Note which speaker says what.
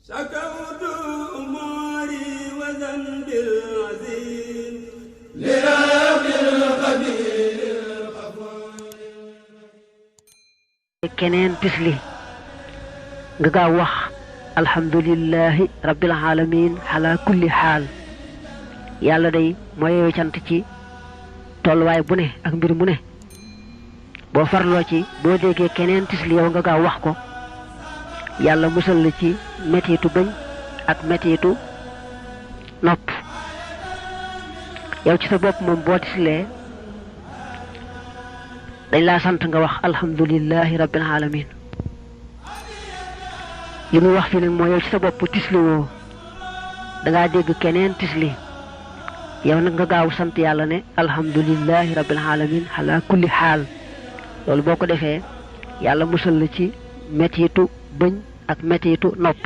Speaker 1: شكوت أموري وذنبي العظيم لرب القدير
Speaker 2: keneen tisli nga gaaw wax alhamdulillahi rabbil alamin ala kulli xaal yàlla day mooy yow cant ci tolluwaay bu ne ak mbir mu ne boo farloo ci boo déggee keneen tisli yow nga gaaw wax ko yàlla musal la ci mettitu bëñ ak mettitu nopp yow ci sa bopp moom boo tislee dañ laa sant nga wax alhamdulillahi rabbil alamin li muy wax fi nag mooy yow ci sa bopp tisli woo dangaa dégg keneen tisli yow nag nga gaaw sant yàlla ne alhamdulillahi rabbil alamin ala kulli xaal loolu boo ko defee yàlla musal la ci mettitu bëñ ak mettitu nopp